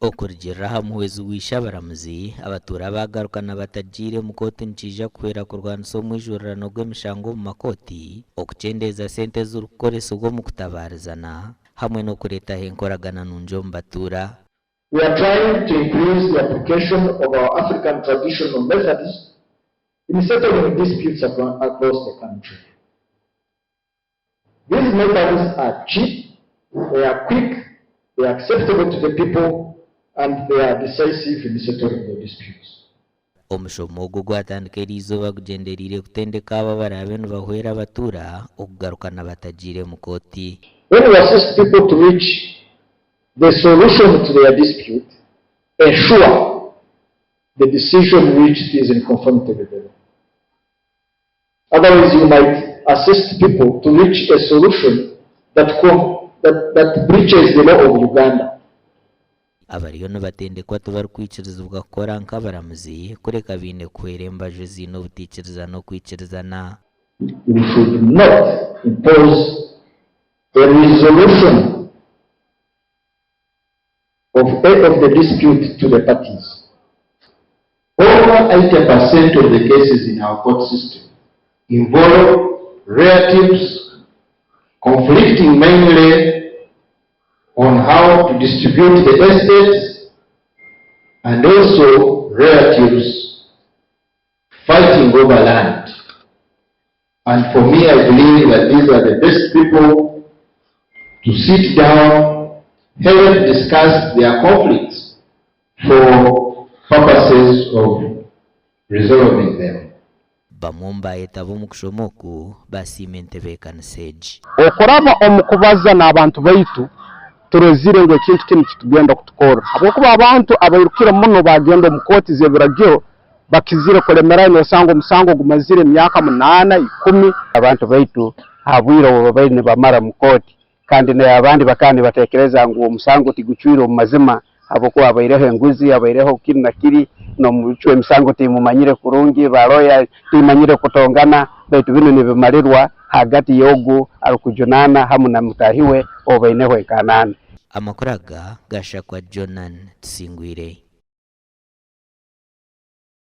Okurugiirira aha muhwezi wa Ishabaramuzi, abatuura abaagarukana batagiire omu kooti nikiija kuhwera kurwanisa omwijurirano gw'emishango omu makooti, okukyendeeza sente ezirikukoresibwa omu kutabaarizana hamwe n'okureetaho enkoragana nungi omu batuura. We are trying to increase the application of our African traditional methods in settling disputes across the country. These methods are cheap, they are quick, they are acceptable to the people and they are decisive in settling the disputes. Omushomo ogu ogwatandika eriizooba gugyendereire kutendeka abo abaraabe nibahwera abatuura okugarukana batagiire mu kooti. When we assist people to reach the solution to their dispute, ensure the decision reached is in conformity with the law. Otherwise you might assist people to reach a solution that, that, that breaches the law of Uganda. Abariyo nibatendekwa tibarikwikirizibwa kukora nk'abaramuzi kureka baine kuhwera embaju eziine obutaikiriza n'okwikirizana. We should not impose a resolution of of the dispute to the parties. Over 80% of the cases in our court system involve relatives conflicting mainly on how to distribute the estates and also relatives fighting over land. And for me, I believe that these are the best people to sit down, help discuss their conflicts for purposes of resolving them. Bamwe omu baayetaba omu kushoma oku baasiima entebeekanisa egi. Okuraba omu kubaza n'abantu baitu, turozire ngu ekintu kinu kitugenda kutukorra habwokuba abantu abairukire muno baagenda omu kooti z'ebiragiro bakizire kulemerayo nosanga omusango gumazire emyaka munaana, ikumi. Abantu baitu ha bwire obu babaire nibamara mu kooti kandi abandi bakaba nibatekereza ngu omusango tigucwire omu mazima habwokuba habaireho enguzi, habaireho kiri na kiri, n'omucwi w'emisango timumanyire kurungi, ba lawyer timanyire kutongana, baitu binu nibimalirwa hagati y'ogu arukujunaana hamu na mutaahi we ou baineho enkaanaana. Amakuru aga gashakwa Jonan Tusingwire.